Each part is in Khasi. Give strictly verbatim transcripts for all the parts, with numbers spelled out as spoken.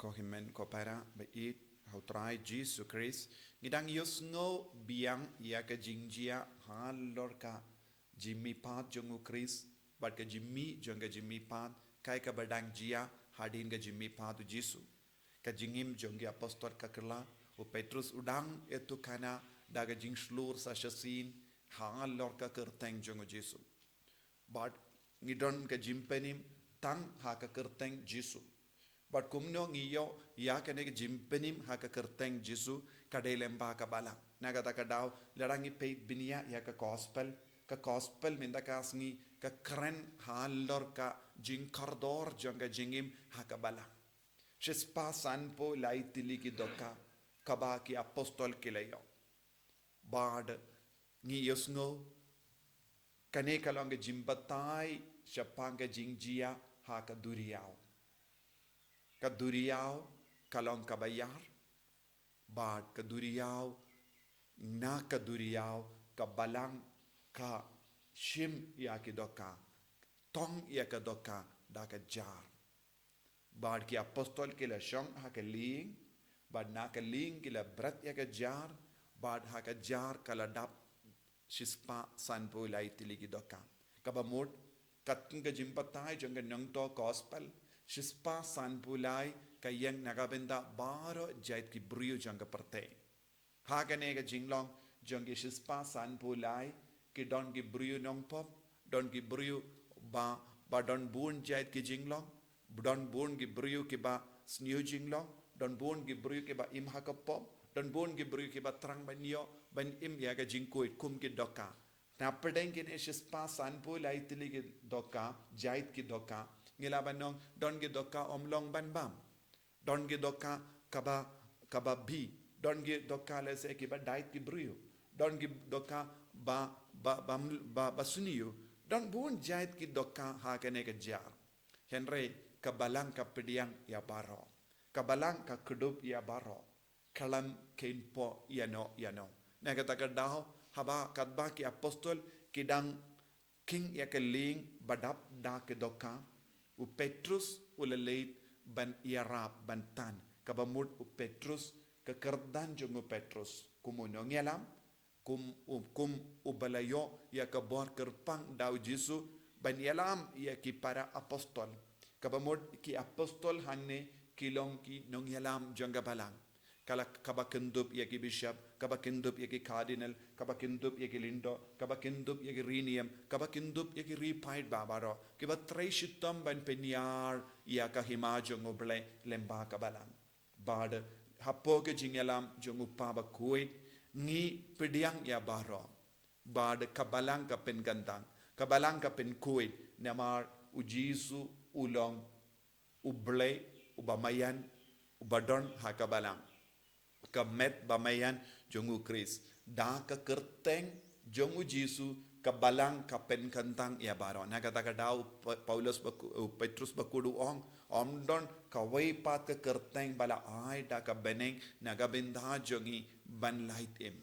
Ko hynmen ko para ba ïeit ha u Trai Jisu Khrist, ngi dang ïohsngew biang ïa ka jingjia halor ka jingmihpat jong u Khrist bad ka jingmih jong ka jingmihpat, kaei kaba dang jia hadien ka jingmihpat u Jisu. Ka jingim jong ki apostol ka kylla, u Petrus u dang ïathuhkhana da ka jingshlur sa shisien halor ka kyrteng jong u Jisu. Bad ngi don ka jingpynim tang ha ka kyrteng Jisu. Bad kumno ngi ïoh ïa kane ka jingpynim ha ka kyrteng Jisu? Ka dei lyngba ka balang. Na kata ka daw, lada ngi peit bniah ïa ka gospel, ka gospel mynta ka sngi ka kren halor ka jingkordor jong ka jingim ha ka balang. Shispah sanphew lai tylli ki dohkha kaba ki apostol ki la ïoh. Bad ngi ïohsngew kane ka long ka jingbatai shaphang ka jingjia ha ka duriaw. Ka duriaw ka long kaba ïar, bad ka duriaw, na ka duriaw ka balang ka shim ïa ki dohkha, tong ïa ka dohkha da ka jar. Bad ki apostol ki la shong ha ka lieng, bad na ka lieng ki la bret ïa ka jar, bad ha ka jar ka la dap shispah sanphew lai tylli ki dohkha. Kaba mut, katkum ka jingbatai jong ka nongthoh gospel, shispah sanphew lai ka ïeng na ka bynta baroh jait ki briew jong ka pyrthei. Ha kane ka jinglong jong ki shispah sanphew lai, ki don ki briew nongpop, don ki briew ba, ba don bun jait ki jinglong, don bun ki briew kiba sniew jinglong, don bun ki briew kiba im ha ka pop, don bun ki briew kiba thrang ban ïoh, ban im ïa ka jingkhuid kum ki dohkha. Na pdeng kine shispah sanphew lai tylli ki dohkha, jait ki dohkha, ngi lah ban ong, don ki dohkha ym long ban bam. Don ki dohkha kaba, kaba bhi. Don ki dohkha lehse kiba dait ki briew. Don ki dohkha ba, ba, ba, ba, ba sniew. Don bun jait ki dohkha ha kane ka jar. Hynrei ka balang ka pdiang ïa baroh. Ka balang ka kdup ïa baroh. Khlem kheiñ poh ïano ïano. Na kata ka daw, haba katba ki apostol ki dang khing ïa ka lieng ba dap da ki dohkha, u Petrus u la leit ban ïarap ban tan. Kaba mut u Petrus, ka kyrdan jong u Petrus kum u nongïalam, kum u, kum uba la ïoh ïa ka bor kyrpang da u Jisu ban ïalam ïa ki para apostol. Kaba mut ki apostol hangne ki long ki nongïalam jong ka balang. Ka la, kaba kyndup ïa ki bishop, kaba kyndup ïa ki cardinal, kaba kyndup ïa ki lyngdoh, kaba kyndup ïa ki riniam, kaba kyndup ïa ki riewpaidbah baroh, kiba trei shitom ban pynïar ïa ka hima jong U Blei lyngba ka balang. Bad hapoh ka jingïalam jong U Kpa Bakhuid, ngi pdiang ïa baroh. Bad ka balang ka pynkyntang, ka balang ka pynkhuid, namar U Jisu u long U Blei uba maïan, uba don ha ka balang. Ka met ba maïan jong U Khrist. Da ka kyrteng jong U Jisu ka balang ka pynkyntang ïa baroh. Na kata ka daw Pa-, Paulus ba ku-, uh, Petrus bakhuid u ong, ym don kawei pat ka kyrteng ba la ai da ka bneng na ka bynta jong ngi ban lait im.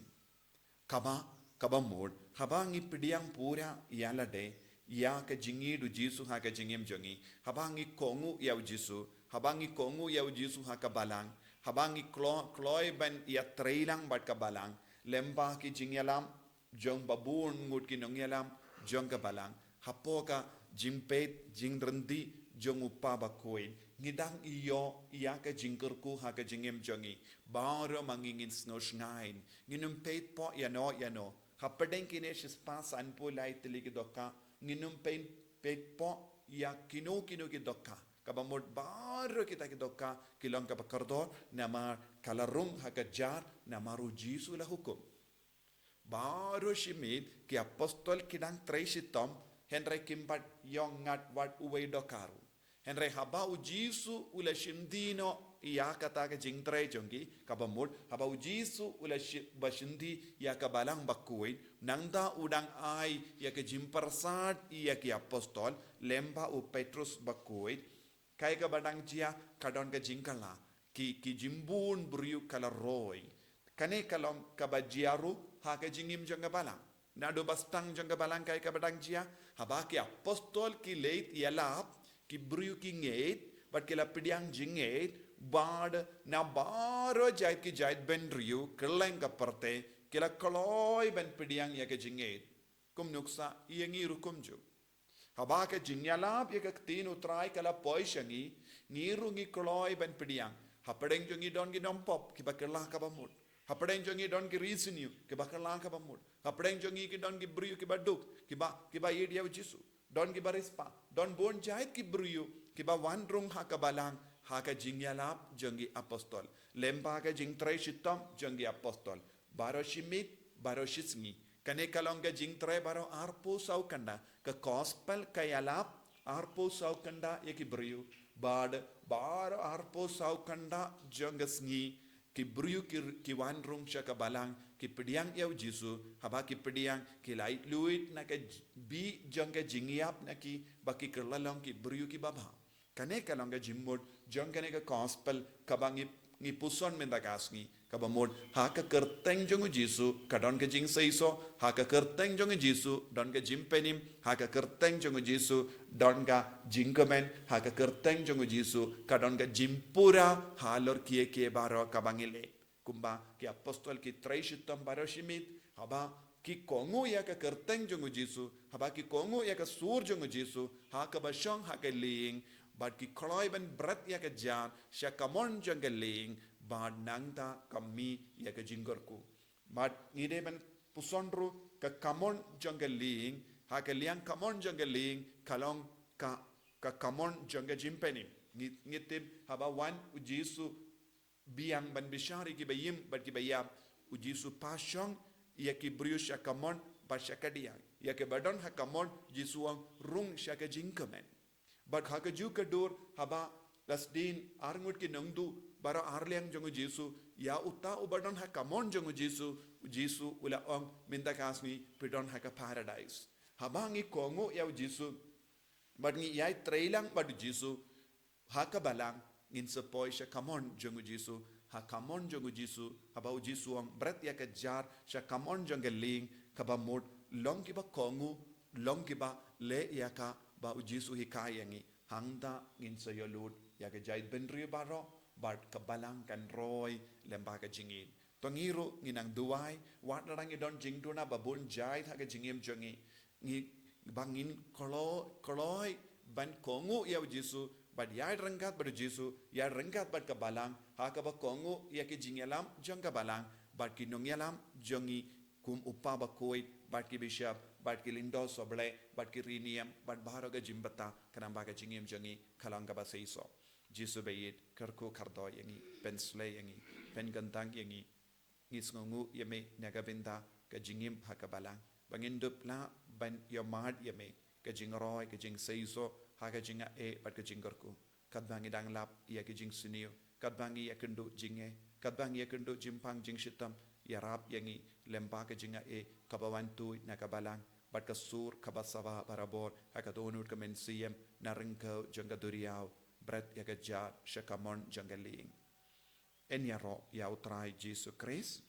Kaba, kaba mut, haba ngi pdiang pura ïa lade, ïa ka jingïeit U Jisu ha ka jingim jong ngi, haba ngi kohnguh ïa U Jisu, haba ngi kohnguh ïa U Jisu ha ka balang, haba ngi klo-, kloi ban ïatreilang bad ka balang, lyngba ki jingïalam jong ba bun ngut ki nongïalam jong ka balang, hapoh ka jingpeit jingryntih jong U Kpa Bakhuid, ngi dang ïoh ïa ka jingkyrkhu ha ka jingim jong ngi. Baroh ma ngi ngin sngew shngaiñ, ngin ym peit poh ïano ïano. Hapdeng kine shispah sanphew lai tylli ki dohkha, ngin ym peit, peit poh ïa kino kino ki dohkha. Kaba mut baroh kita ki dohkha ki long kaba kordor, namar ka la rung ha ka jar, namar U Jisu u la hukum. Baroh shi miet ki apostol ki dang trei shitom, hynrei kim pat ïoh ngat wat uwei dohkha ruh. Hynrei haba U Jisu u la shim die noh ïa kata ka jingtrei jong ki, kaba mut, haba U Jisu u la shi-, ba shim die ïa ka balang bakhuid, nangta u dang ai ïa ka jingpyrsad ïa ki apostol, lyngba u Petrus bakhuid, kaei kaba dang jia, ka don ka jingkylla, ki, ki jingbun briew ka la roi. Kane ka long kaba jia ruh ha ka jingim jong ka balang. Naduh ba sdang jong ka balang kaei kaba dang jia, haba ki apostol ki leit ïalap, ki briew ki ngeit, bad ki la pdiang jingngeit, Bad na baroh jait ki jait bynriew kylleng ka pyrthei ki la kloi ban pdiang ïa ka jingngeit. Kum nuksa ïa ngi ruh kumjuh. Haba ka jingïalap ïa ka ktien U Trai ka la poi sha ngi, ngi ruh ngi kloi ban pdiang. Hapdeng jong ngi don ki nongpop kiba kylla kaba mut. Hapdeng jong ngi don ki riewsniew kiba kylla kaba mut. Hapdeng jong ngi ki don ki briew kiba duk, kiba, kiba ïeit ïa U Jisu. Don kiba riewspah, don bun jait ki briew kiba wan rung ha ka balang ha ka jingïalap jong ki apostol. Lyngba ka jingtrei shitom jong ki apostol. Baroh shi miet, baroh shi sngi. Kane ka long ka jingtrei baroh arphew saw kynda, ka gospel ka ïalap arphew saw kynda ïa ki briew. Bad baroh arphew saw kynda jong ka sngi, ki briew ki, ki wan rung sha ka balang, ki pdiang ïa U Jisu, haba ki pdiang, ki la ïeit luid na ka j-, bih jong ka jingïap na ki, ba ki kylla long ki briew kiba bha. Kane ka long ka jingmut jong kane ka gospel kaba ngi, ngi puson mynta ka sngi, kaba mut ha ka kyrteng jong U Jisu ka don ka jingseisoh, ha ka kyrteng jong U Jisu don ka jingpynim, ha ka kyrteng jong U Jisu don ka jingkmen, ha ka kyrteng jong U Jisu ka don ka jingpura halor kiei kiei baroh kaba ngi leh. Kumba ki apostol ki trei shitom baroh shi miet, haba ki kohnguh ïa ka kyrteng jong U Jisu, haba ki kohnguh ïa ka sur jong U Jisu, ha kaba shong ha ka lieng, bad ki kloi ban bret ïa ka jar sha kamon jong ka lieng, bad nangta ka mih ïa ka jingkyrkhu. Bad ngi dei ban puson ruh ka kamon jong ka lieng, ha ka liang kamon jong ka lieng, ka long ka, ka kamon jong ka jingpynim. Ngi, ngi tip haba wan U Jisu biang ban bishar ïa kiba im bad kiba ïap, U Jisu pa shong ïa ki briew sha kamon bad sha ka diang. Ïa kiba don ha kamon, U Jisu ong rung sha ka jingkmen. Bad ha kajuh ka dur haba la sdien arngut ki nongduh baroh arliang jong U Jisu, ïa uta uba don ha kamon jong U Jisu, U Jisu u la ong mynta ka sngi phi don ha ka paradise. Haba ngi kohnguh ïa U Jisu, bad ngi ïai trei lang bad U Jisu ha ka balang, ngin sa poi sha kamon jong U Jisu, ha kamon jong U Jisu, haba U Jisu ong bret ïa ka jar sha kamon jong ka lieng, kaba mut long kiba kohnguh, long kiba leh ïa kaba U Jisu hikai ïa ngi, hangta ngin sa ïoh lut ïa ka jaitbynriew baroh, bad ka balang kan roi lyngba ka jingngeit. To ngi ruh ngin nang duwai, wat lada ngi don jingduna ba bun jait ha ka jingim jong ngi, ngi, ba ngin klo-, kloi ban kohnguh ïa U Jisu, bad ïaid ryngkat bad U Jisu, ïaid ryngkat bad ka balang, ha kaba kohnguh ïa ki jingïalam jong ka balang, bad ki nongïalam jong ngi kum u Kpa Bakhuid, bad ki bishop, bad ki lyngdoh sohblei, bad ki riewniam, bad baroh ka jingbatai, khnang ba ka jingim jong ngi kan long kaba seisoh. Jisu baieit, kyrkhu kyrdoh ïa ngi, pynsleh ïa ngi, pynkyntang ïa ngi, ngi sngewnguh ïa me na ka bynta ka jingim ha ka balang, ba ngin dup lah ban ïohmad ïa me, ka jingroi, ka jingseisoh, ha ka jingaiei bad ka jingkyrkhu. Katba ngi dang lap ïa ka jingsniew, katba ngi ïakynduh jingeh, katba ngi ïakynduh jingpang jingshitom, ïarap ïa ngi lyngba ka jingaiei kaba wan tuid na ka balang, bad ka sur kaba saba barabor ha ka dohnud ka mynsiem, na ryngkew jong ka duriaw, bret ïa ka jar sha kamon jong ka lieng. Yn ïaroh ïa U Trai Jisu Khrist.